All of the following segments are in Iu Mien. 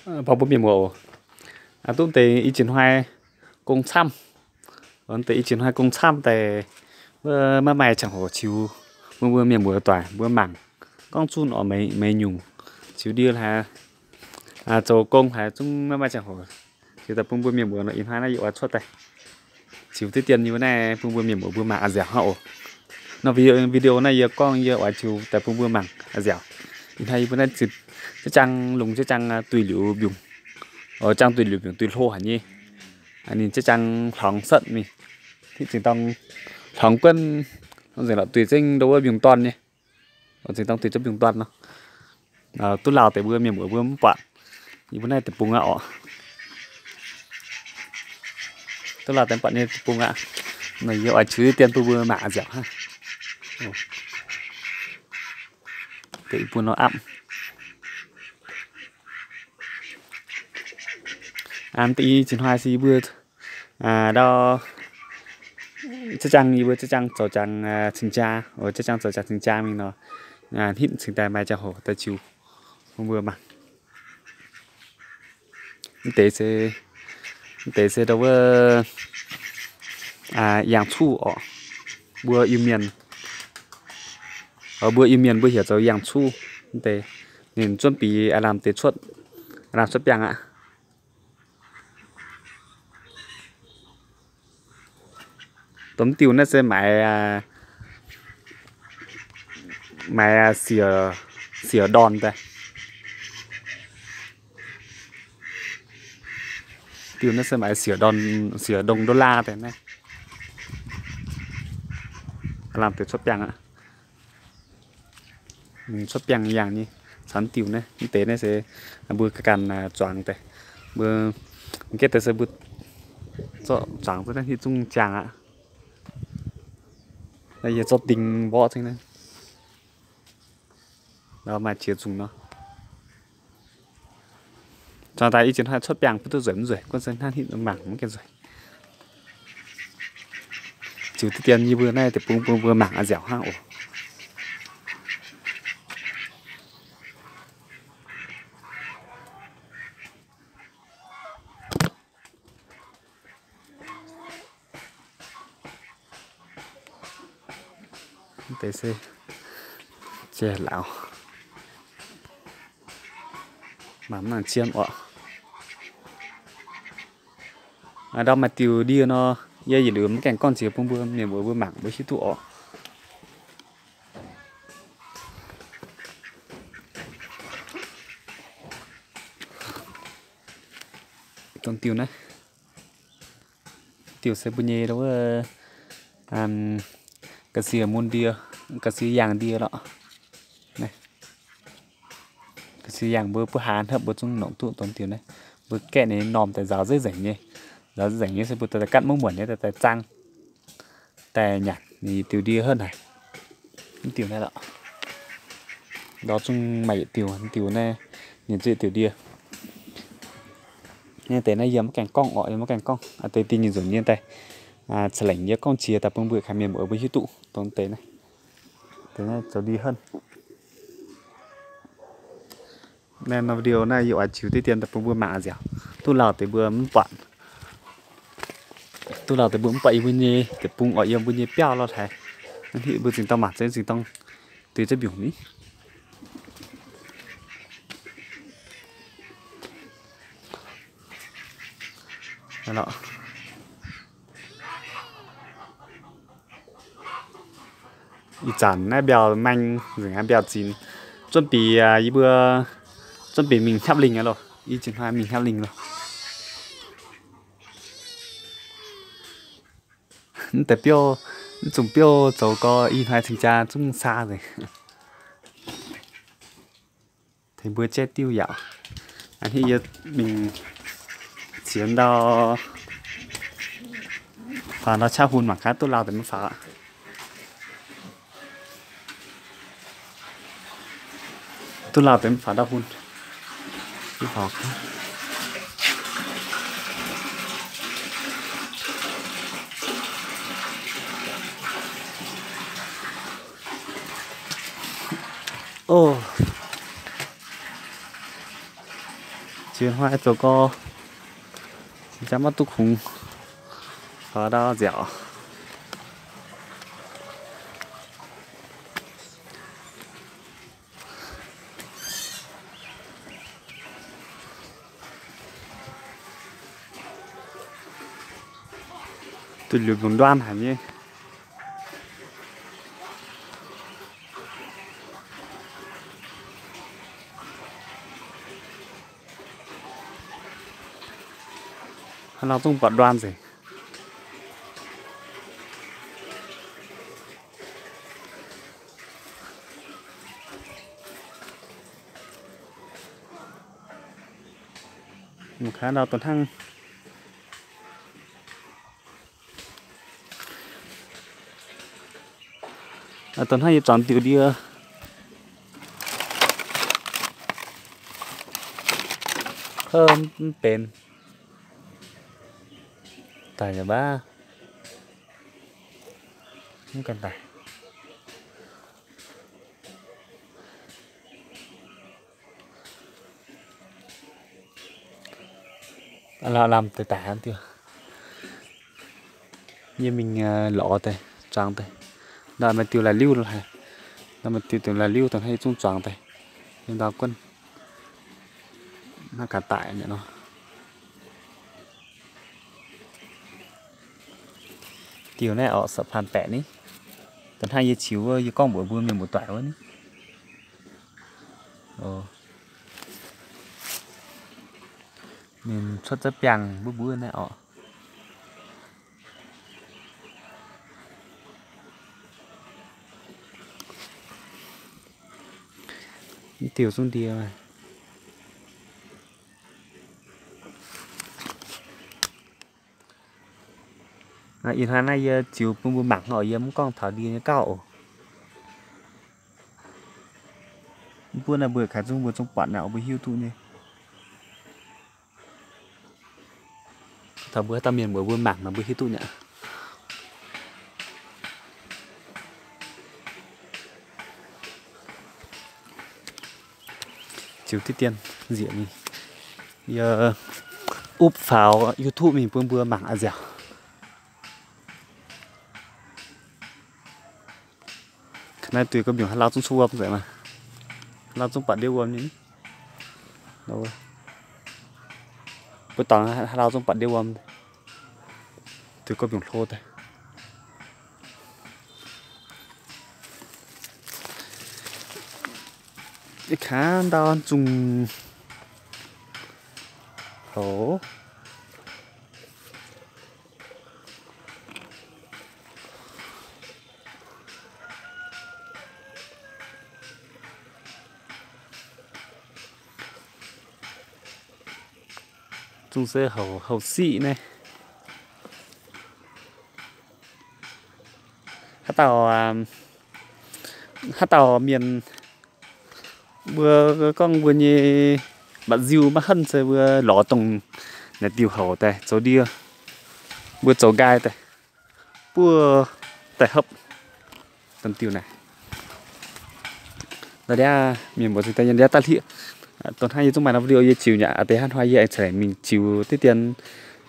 Mbuo mienh muoz oc, duqv deix i jiex hnoi gong camv. Deix i jiex hnoi gong camv daaih, wuov maiv maaih ziangh hoc ziux bun mbuo mienh muoz doic mbuo mangc. Gorngv zunh oc, meih nyungc ziux ndie haaix, zoux gong haaix zungv maiv maaih ziangh hoc ziux daaih bun mbuo mienh muoz nor. Ih hnoi naaiv yie oix cuotv daaih ziux diqv dien yie mbuo naaiv bun mbuo mienh muoz mbuo mangc a'nziaauc hnangv oc. Nor video naaiv yie gorngv yie oix ziux daaih bun mbuo mangc a'nziaauc. Ih hnoi yie mbuo naaiv zipc jienv jaang longx jienv jaang duih liuz mbiungc, jaang duih liuz mbiungc duih hlo haic nyei. Ninh jienv jaang hlorngx setv mingh, hitv zingh dorng hlorngx guonv, nzengc lorqc duih zengv ndo wuov mbiungc dorn nyei. Zingh dorng duih zengv mbiungc dorn nor. Duqv lauh deix mbuo mienh muoz mbuo mv buatc. Yie mbuo naaiv deic-bung aqv oc. Duqv lauh deix mv buatc nyei deic-bung aqv. Nor yie oix ziux diqv dien bun mbuo mangc a'nziaauc hnangv. Deix bun nor apv. Mv deix i jiex hnoi se yie mbuo ndau jienv jaang, yie mbuo jienv jaang zoux jangx cing-jaa, jienv jaang zoux jangx cing-jaa mingh nor, hitv cingx daaih maaih ziangh hoc daaih ziux bun mbuo mangc. Mv deix se, mv deix se ndau wuov yangh cuv oc. Mbuo Iu-Mienh, mbuo Iu-Mienh mbuo heuc zoux yangh cuv. Mv deix ninh zuonv biix aav lamh deix cuotv, aav lamh cuotv biangh aqv. Dongh mv diuh naaiv se maaiz, maaiz siec, siec ndorn daaih. Diuh naaiv se maaiz siec ndorn, siec ndongh đô la daaih naaiv. Lamh deix cuotv biangh aqv. Cuotv biangh yangh nyei, caux diuh naaiv. Mv deix naaiv se mbuo ganh zuangx daaih. Mbuo mv gaengh daaih se mbuo zorqv zuangx zunv naaiv hitv zungv jaang aqv. Yie zorqv ding mborqv zengv naaiv. Maaih qiex zungh nor. Zuangx daaih i jiex hnoi cuotv biangh bun duqv nzueic mv nzueic, gunv se hnangv hitv mangc mv gaengh nzueic. Ziux diqv dien yie mbuo naaiv deic-bung bun mbuo mangc a'nziaauc hnangv oc. Mv deix se jai-lauz, mangc mv nangc zien oc. Ndau maaih diuh ndie nor, yie yietc liuz mv gaengh gorngv jiex bun mbuo mienh muoz mbuo mangc mbuo hiuv duqv oc. Dongh diuh naaiv, diuh se mbuo nyei wuov ga'sie mun ndie, ga'sie yangh ndie lorqc. Ga'sie yangh mbuo buov hlaax hnopv mbuo zungv nongc duqv dongh diuh naaiv. Mbuo gaeqv ninh normh daaih nzaaux nzengc nyei. Nzaaux nzengc nyei se mbuo daaih gatv muonc muonc nyei daaih zaang, daaih nyanc ninh diuh ndie henv haic. Mv diuh naaiv lorqc. Ndau zungv maaih yietc diuh, diuh naaiv ninh zuqc yietc diuh ndie. Naaiv deix naaiv yie mv gaengh gorngv orqc, yie mv gaengh gorngv. Deix dingh nyei nzunc nyei daaih, ca'lengc yie gorngv qiex daaih bun mbuo kaaix mienh muoz mbuo hiuv duqv dongh deix naaiv. Deix naaiv zoux ndie henv. Naaiv norm video naaiv yie oix ziux diqv dien daaih bun mbuo mangc a'nziaauc. Duqv lauh deix mbuo mv buatc, duqv lauh deix mbuo mv buatc yie mbuo nyei deic-bung orqc, yiem mbuo nyei biauv lorh haic. Hnangv hitv mbuo zingh dorng mangc zengv zingh dorng duih zengv mbiungc ni. Ih zanc naaiv mbiauh maeng nzengc aqv, mbiauh zinx. Zuonv bic yie mbuo zuonv bic mingh hnamv lingh aqv loh. I ziex hnoi mingh hnamv lingh loh. Mv deix biouv, mv zungh biouv zoux gorx ih hnoi cing-jaa zungv saa nzengc. Tengx mbuo jaiv diuv yaac. A'hneiv yie mingh qiex ndau, faaux ndau qaqv hun mangc gaax duqv lauh deix mv faaux. Duqv lauh deix mv faaux ndau hun. Ov, Jiex hnoi zoux gau, jaav maiv duqv kungx, faaux ndau nziaauc. Duqv liuz mbuo nduan haic nyei. Haaix nor zungv buatc nduan nzengc. Mv kaav ndau dongh hnangv, dongh hnangv yie zuangx diuh ndie, mv benx daic yaac baav, mv ganh daic. Lamh deix daic diuh. Yie mingh lorz deix, zuangx deix. Ndau maaih diuh laaih liuv, ndau maaih diuh deix laaih liuv dongh hnangv yie zungv zuangx deix. Yiem ndau guonv naaiv gaax daic nor. Diuh naaiv orqc, sapv paan baeqc ni. Dongh hnangv yie ziux wuov, yie gorngv mbuox mbuo mienh muoz-doic wuov ni. Ninh cuotv za'biangh mbuov mbuov naaiv orqc. Mv diuh zungv ndie. Ih hnoi naaiv yie ziux bun mbuo mangc orqc, yie mv gorngv taux ndie nyei gauh oc. Mv buonv naaiv mbuo kaaix zungv mbuo zungv buatc naaic, mbuo hiuv duqv nyei. Taux mbuo haaix dauh mienh muoz mbuo mangc nor mbuo hiuv duqv nyei. Ziux diqv dien nzieqc mingh. Yie upv faaux YouTube mingh bun mbuo mangc a'nziaauc. Naaiv duih gorngv mbiungc haaix lauh zungv cuotv wuom nzengc maah. Haaix lauh zungv buatc ndiev wuom nyei. Mbuo dorngx haaix lauh zungv buatc ndiev wuom. Duih gorngv mbiungc hlo daaih. Kaav ndau zungh hoz. Zungv se houc, houc siqv naaiv. Haaix dauh, haaix dauh mienh mbuo gorngv mbuo nyei mba'nziu maiv henv se mbuo lorz dongh naaiv diuh houc daaih zoux ndie, mbuo zoux nqaai daaih buov daaih hopv dongh diuh naaiv. Ndau ndiaav mienh mbuo zingh daaih yiem ndiaav daav hlieqv. Dongh hnangv yie zungv maaih norm video yie ziux nyei aqv. Deix hnangv hnoi yie aengx ceix lengc mingh ziux diqv dien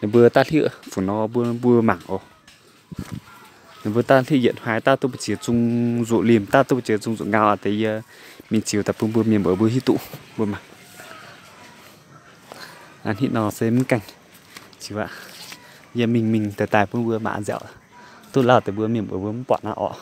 ninh mbuo daav hlieqv fungc nor bun mbuo mangc oc. Ninh mbuo daav hlieqv yietc hnoi daav duqv mbu'ziex zung nzuqc limh, daav duqv mbu'ziex zung nzuqc ngau aqv. Deix yie mingh ziux daaih bun mbuo mienh mbuo hiuv duqv mbuo mangc. Hnangv nor se mv gaengh ziux aqv. Yie mingh mingh daaih daaih bun mbuo mangc nziaauc. Duqv lauh deix mbuo mienh mbuo mbuo mv buatc naaiv orqc.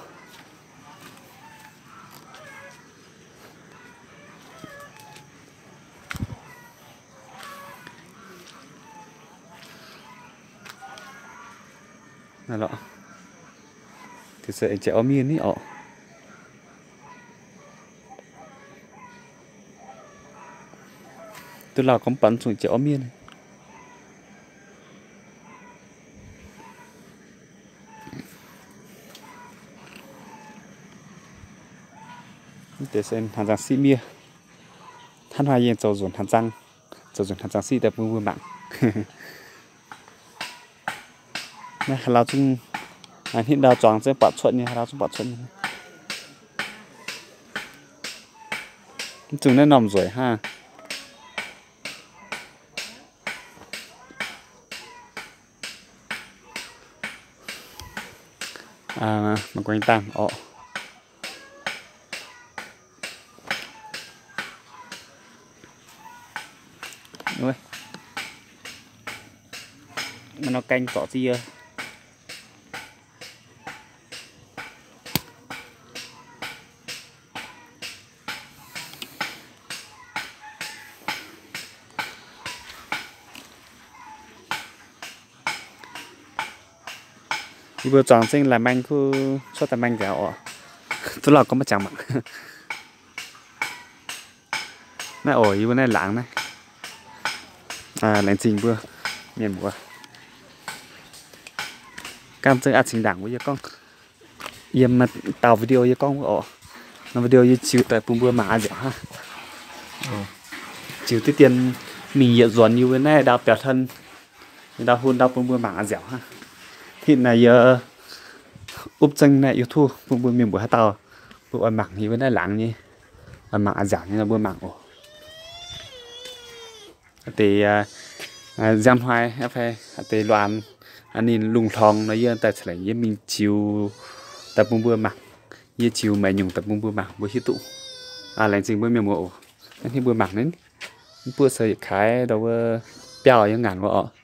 Naaiv lorqc, deix se aengx jiex auv mienh ni orqc. Duqv lauh gorngv mv buatc zungv jiex auv mienh. Mv deix se hnaangx zangc siqv miev. Hnangv hnoi yie zoux nzunc hnaangx zangc, zoux nzunc hnaangx zangc siqv daaih bun mbuo mangc. Naaiv haaix lauh zungv, hnangv ndau zuangx zengv buatc cuotv nyei, haaix lauh zungv buatc cuotv nyei. Mv zungh naaiv normh nzueic hnangv. mangc guaix dangh orqc. Mv nor gaeng zorc ziec. Yie mbuo zuangx zengv laaix maeng kuv cuotv daaih maeng nziaauc oc. Zuov lauh gorngv maiv jangx mangc. Naaiv oc, yie mbuo naaiv laangz naaiv. Laengz zingh mbuo mienh muoz. Gaamv zengv aqv cingx ndaangc wuov yie gorngv. Yiem dauh video yie gorngv wuov oc. Norm video yie ziux daaih bun mbuo mangc aqv nziaauc hnangv. Ziux diqv dien mingh yietc nzuonx yie mbuo naaiv ndau biaux hlen, ndau hun ndau bun mbuo mangc aqv nziaauc hnangv. Hitv naaic yie upv zengv naaiv YouTube bun mbuo mienh muoz haaix dauh mbuo oix mangc yie mbuo naaiv laangz nyei, oix mangc aqv nziaauc nyei nor mbuo mangc oc. Deix nziang hnoi fai deix luanx ninh lungh hlorngx nor yie daaih ceix lengc yie mingh ziux daaih bun mbuo mangc. Yie ziux maengc nyungc daaih bun mbuo mangc mbuo hiuv duqv. Laengz zingh mbuo mienh muoz oc. Hnangv hiuv mbuo mangc naaiv, mv buoqv se yietc kaaix ndau wuov biauv yiem ngaanc wuov oc.